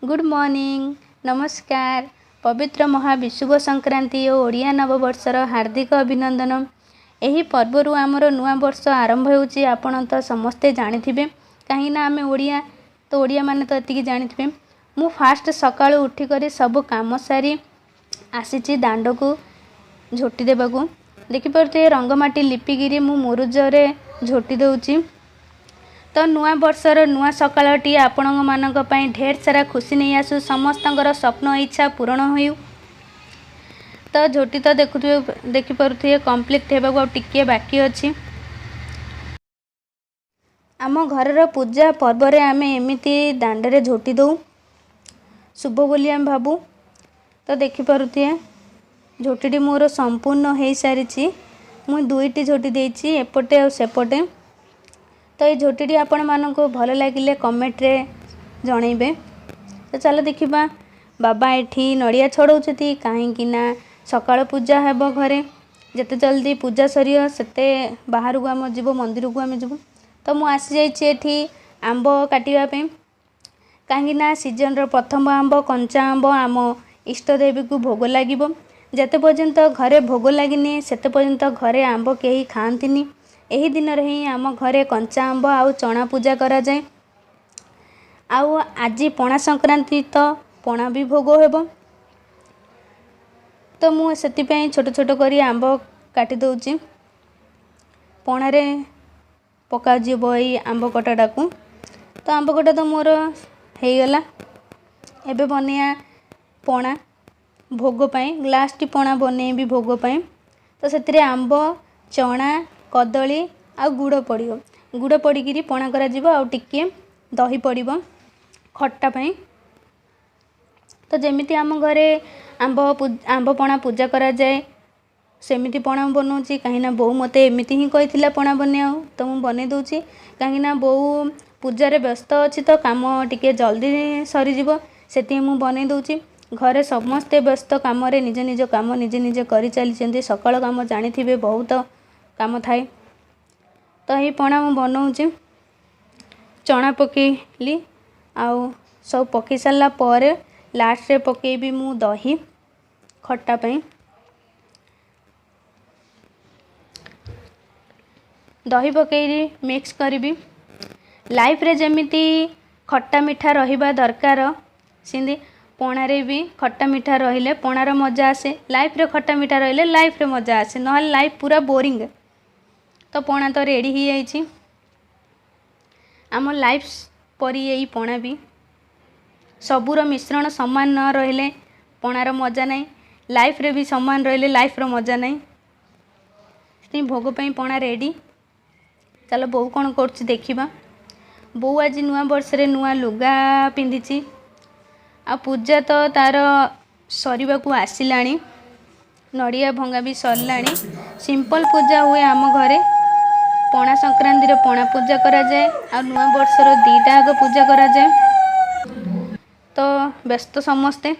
Good morning, ନମସ୍କାର। ପବିତ୍ର ମହାବିଷୁବ ସଂକ୍ରାନ୍ତି ଓ ଓଡ଼ିଆ ନବବର୍ଷର ହାର୍ଦ୍ଦିକ ଅଭିନନ୍ଦନ। ଏହି ପର୍ବରୁ ଆମର ନୂଆ ବର୍ଷ ଆରମ୍ଭ ହେଉଛି, ଆପଣ ତ ସମସ୍ତେ ଜାଣିଥିବେ, କାହିଁକିନା ଆମେ ଓଡ଼ିଆ ତ, ଓଡ଼ିଆମାନେ ତ ଏତିକି ଜାଣିଥିବେ। ମୁଁ ଫାଷ୍ଟ ସକାଳୁ ଉଠିକରି ସବୁ କାମ ସାରି ଆସିଛି ଦାଣ୍ଡକୁ ଝୋଟି ଦେବାକୁ। ଦେଖିପାରୁଥିବେ, ରଙ୍ଗମାଟି ଲିପିକିରି ମୁଁ ମୁରୁଜରେ ଝୋଟି ଦେଉଛି। ତ ନୂଆ ବର୍ଷର ନୂଆ ସକାଳଟି ଆପଣଙ୍କମାନଙ୍କ ପାଇଁ ଢେର ସାରା ଖୁସି ନେଇ ଆସୁ, ସମସ୍ତଙ୍କର ସ୍ୱପ୍ନ ଇଚ୍ଛା ପୂରଣ ହେଉ। ତ ଝୋଟି ତ ଦେଖୁଥିବେ, ଦେଖିପାରୁଥିବେ, କମ୍ପ୍ଲିଟ୍ ହେବାକୁ ଆଉ ଟିକିଏ ବାକି ଅଛି। ଆମ ଘରର ପୂଜା ପର୍ବରେ ଆମେ ଏମିତି ଦାଣ୍ଡରେ ଝୋଟି ଦେଉ, ଶୁଭ ବୋଲି ଆମେ ଭାବୁ। ତ ଦେଖିପାରୁଥିବେ, ଝୋଟିଟି ମୋର ସମ୍ପୂର୍ଣ୍ଣ ହେଇସାରିଛି। ମୁଁ 2ଟି ଝୋଟି ଦେଇଛି, ଏପଟେ ଆଉ ସେପଟେ। ତ ଏଇ ଝୋଟିଟି ଆପଣମାନଙ୍କୁ ଭଲ ଲାଗିଲେ କମେଣ୍ଟରେ ଜଣେଇବେ। ତ ଚାଲ ଦେଖିବା, ବାବା ଏଠି ନଡ଼ିଆ ଛଡ଼ଉଛନ୍ତି, କାହିଁକି ନା ସକାଳ ପୂଜା ହେବ ଘରେ। ଯେତେ ଜଲ୍ଦି ପୂଜା ସରିବ, ସେତେ ବାହାରକୁ ଆମେ ଯିବୁ, ମନ୍ଦିରକୁ ଆମେ ଯିବୁ। ତ ମୁଁ ଆସିଯାଇଛି ଏଠି ଆମ୍ବ କାଟିବା ପାଇଁ, କାହିଁକି ନା ସିଜନର ପ୍ରଥମ ଆମ୍ବ, କଞ୍ଚା ଆମ୍ବ ଆମ ଇଷ୍ଟ ଦେବୀକୁ ଭୋଗ ଲାଗିବ। ଯେତେ ପର୍ଯ୍ୟନ୍ତ ଘରେ ଭୋଗ ଲାଗିନି, ସେତେ ପର୍ଯ୍ୟନ୍ତ ଘରେ ଆମ୍ବ କେହି ଖାଆନ୍ତିନି। ଏହି ଦିନରେ ହିଁ ଆମ ଘରେ କଞ୍ଚା ଆମ୍ବ ଆଉ ଚଣା ପୂଜା କରାଯାଏ। ଆଉ ଆଜି ପଣା ସଂକ୍ରାନ୍ତି, ତ ପଣା ବି ଭୋଗ ହେବ। ତ ମୁଁ ସେଥିପାଇଁ ଛୋଟ ଛୋଟ କରି ଆମ୍ବ କାଟି ଦେଉଛି, ପଣାରେ ପକାଯିବ ଏଇ ଆମ୍ବ କଟାଟାକୁ। ତ ଆମ୍ବ କଟା ତ ମୋର ହେଇଗଲା, ଏବେ ବନେଇବା ପଣା ଭୋଗ ପାଇଁ। ଗ୍ଲାସ୍ଟି ପଣା ବନେଇବି ଭୋଗ ପାଇଁ। ତ ସେଥିରେ ଆମ୍ବ, ଚଣା, କଦଳୀ ଆଉ ଗୁଡ଼ ପଡ଼ିବ। ଗୁଡ଼ ପଡ଼ିକିରି ପଣା କରାଯିବ, ଆଉ ଟିକିଏ ଦହି ପଡ଼ିବ ଖଟା ପାଇଁ। ତ ଯେମିତି ଆମ ଘରେ ଆମ୍ବ ପଣା ପୂଜା କରାଯାଏ, ସେମିତି ପଣା ମୁଁ ବନଉଛି, କାହିଁକିନା ବୋଉ ମୋତେ ଏମିତି ହିଁ କହିଥିଲା ପଣା ବନେଇବାକୁ, ତ ମୁଁ ବନେଇ ଦେଉଛି। କାହିଁକିନା ବୋଉ ପୂଜାରେ ବ୍ୟସ୍ତ ଅଛି, ତ କାମ ଟିକେ ଜଲ୍ଦି ସରିଯିବ, ସେଥିପାଇଁ ମୁଁ ବନେଇ ଦେଉଛି। ଘରେ ସମସ୍ତେ ବ୍ୟସ୍ତ କାମରେ, ନିଜ ନିଜ କାମ ନିଜେ ନିଜେ କରିଚାଲିଛନ୍ତି। ସକାଳ କାମ ଜାଣିଥିବେ, ବହୁତ କାମ ଥାଏ। ତ ଏଇ ପଣା ମୁଁ ବନଉଛି। ଚଣା ପକେଇଲି, ଆଉ ସବୁ ପକେଇ ସାରିଲା ପରେ ଲାଷ୍ଟରେ ପକେଇବି ମୁଁ ଦହି ଖଟା ପାଇଁ। ଦହି ପକେଇକି ମିକ୍ସ କରିବି। ଲାଇଫରେ ଯେମିତି ଖଟା ମିଠା ରହିବା ଦରକାର, ସେମିତି ପଣାରେ ବି ଖଟା ମିଠା ରହିଲେ ପଣାର ମଜା ଆସେ। ଲାଇଫରେ ଖଟା ମିଠା ରହିଲେ ଲାଇଫରେ ମଜା ଆସେ, ନହେଲେ ଲାଇଫ ପୁରା ବୋରିଂ। ତ ପଣା ତ ରେଡ଼ି ହେଇଯାଇଛି। ଆମ ଲାଇଫ୍ ପରି ଏଇ ପଣା ବି, ସବୁର ମିଶ୍ରଣ ସମାନ ନ ରହିଲେ ପଣାର ମଜା ନାହିଁ। ଲାଇଫରେ ବି ସମାନ ରହିଲେ ଲାଇଫର ମଜା ନାହିଁ। ସେଥିପାଇଁ ଭୋଗ ପାଇଁ ପଣା ରେଡ଼ି। ଚାଲ, ବୋଉ କ'ଣ କରୁଛି ଦେଖିବା। ବୋଉ ଆଜି ନୂଆ ବର୍ଷରେ ନୂଆ ଲୁଗା ପିନ୍ଧିଛି। ଆଉ ପୂଜା ତ ତାର ସରିବାକୁ ଆସିଲାଣି, ନଡ଼ିଆ ଭଙ୍ଗା ବି ସରିଲାଣି। ସିମ୍ପଲ୍ ପୂଜା ହୁଏ ଆମ ଘରେ। ପଣା ସଂକ୍ରାନ୍ତିର ପଣା ପୂଜା କରାଯାଏ, ଆଉ ନୂଆ ବର୍ଷର 2ଟା ଆଗ ପୂଜା କରାଯାଏ। ତ ବ୍ୟସ୍ତ ସମସ୍ତେ।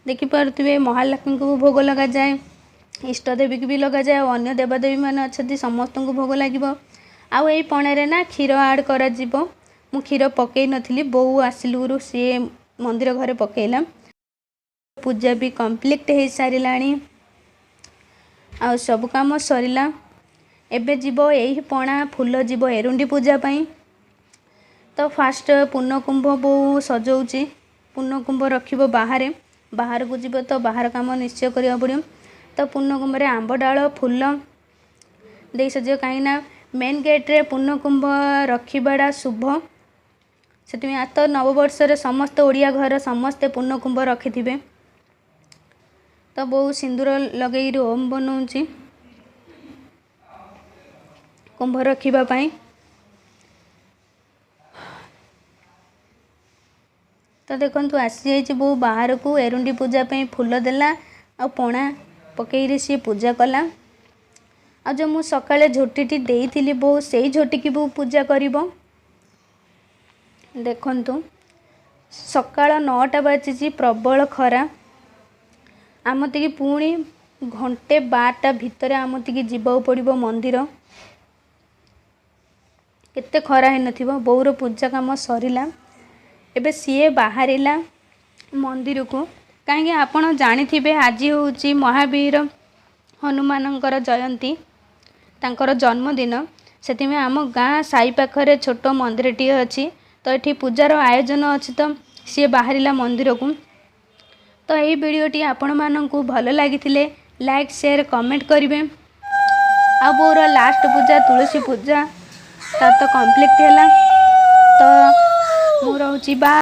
ଦେଖିପାରୁଥିବେ, ମହାଲକ୍ଷ୍ମୀଙ୍କୁ ଭୋଗ ଲଗାଯାଏ, ଇଷ୍ଟ ଦେବୀକୁ ବି ଲଗାଯାଏ, ଆଉ ଅନ୍ୟ ଦେବାଦେବୀମାନେ ଅଛନ୍ତି, ସମସ୍ତଙ୍କୁ ଭୋଗ ଲାଗିବ। ଆଉ ଏଇ ପଣାରେ ନା କ୍ଷୀର ଆଡ଼୍ କରାଯିବ। ମୁଁ କ୍ଷୀର ପକେଇ ନଥିଲି, ବୋଉ ଆସିଲୁରୁ ସିଏ ମନ୍ଦିର ଘରେ ପକେଇଲା। ପୂଜା ବି କମ୍ପ୍ଲିଟ୍ ହେଇସାରିଲାଣି, ଆଉ ସବୁ କାମ ସରିଲା। ଏବେ ଯିବ ଏହି ପଣା ଫୁଲ ଯିବ ଏରୁଣ୍ଡି ପୂଜା ପାଇଁ। ତ ଫାଷ୍ଟ ପୂର୍ଣ୍ଣକୁମ୍ଭ ବୋଉ ସଜଉଛି, ପୂର୍ଣ୍ଣକୁମ୍ଭ ରଖିବ ବାହାରେ। ବାହାରକୁ ଯିବ ତ ବାହାର କାମ ନିଶ୍ଚୟ କରିବାକୁ ପଡ଼ିବ। ତ ପୂର୍ଣ୍ଣକୁମ୍ଭରେ ଆମ୍ବ ଡାଳ ଫୁଲ ଦେଇ ସଜେଇବ, କାହିଁକିନା ମେନ୍ ଗେଟ୍ରେ ପୂର୍ଣ୍ଣକୁମ୍ଭ ରଖିବାଟା ଶୁଭ ସେଥିପାଇଁ। ତ ନବବର୍ଷରେ ସମସ୍ତେ ଓଡ଼ିଆ ଘର ସମସ୍ତେ ପୂର୍ଣ୍ଣକୁମ୍ଭ ରଖିଥିବେ। ତ ବୋଉ ସିନ୍ଦୁର ଲଗେଇକିରି ଓମ୍ ବନଉଛି କୁମ୍ଭ ରଖିବା ପାଇଁ। ତ ଦେଖନ୍ତୁ, ଆସିଯାଇଛି ବୋଉ ବାହାରକୁ, ଏରୁଣ୍ଡି ପୂଜା ପାଇଁ ଫୁଲ ଦେଲା, ଆଉ ପଣା ପକେଇକିରି ସିଏ ପୂଜା କଲା। ଆଉ ଯେଉଁ ମୁଁ ସକାଳେ ଝୋଟିଟି ଦେଇଥିଲି, ବୋଉ ସେଇ ଝୋଟିକି ବୋଉ ପୂଜା କରିବ। ଦେଖନ୍ତୁ, ସକାଳ 9ଟା ବାଜିଛି, ପ୍ରବଳ ଖରା। ଆମତିକି ପୁଣି ଘଣ୍ଟେ 12ଟା ଭିତରେ ଆମତିକି ଯିବାକୁ ପଡ଼ିବ ମନ୍ଦିର। କେତେ ଖରା ହେଇନଥିବ। ବୋଉର ପୂଜା କାମ ସରିଲା, ଏବେ ସିଏ ବାହାରିଲା ମନ୍ଦିରକୁ, କାହିଁକି ଆପଣ ଜାଣିଥିବେ ଆଜି ହେଉଛି ମହାବୀର ହନୁମାନଙ୍କର ଜୟନ୍ତୀ, ତାଙ୍କର ଜନ୍ମଦିନ। ସେଥିପାଇଁ ଆମ ଗାଁ ସାହି ପାଖରେ ଛୋଟ ମନ୍ଦିରଟିଏ ଅଛି, ତ ଏଠି ପୂଜାର ଆୟୋଜନ ଅଛି, ତ ସିଏ ବାହାରିଲା ମନ୍ଦିରକୁ। ତ ଏଇ ଭିଡ଼ିଓଟି ଆପଣମାନଙ୍କୁ ଭଲ ଲାଗିଥିଲେ ଲାଇକ୍, ସେୟାର, କମେଣ୍ଟ କରିବେ। ଆଉ ବୋଉର ଲାଷ୍ଟ ପୂଜା ତୁଳସୀ ପୂଜା ତାର ତ କମ୍ପ୍ଲିଟ୍ ହେଲା। ତ ମୁଁ ରହୁଛି, ବା।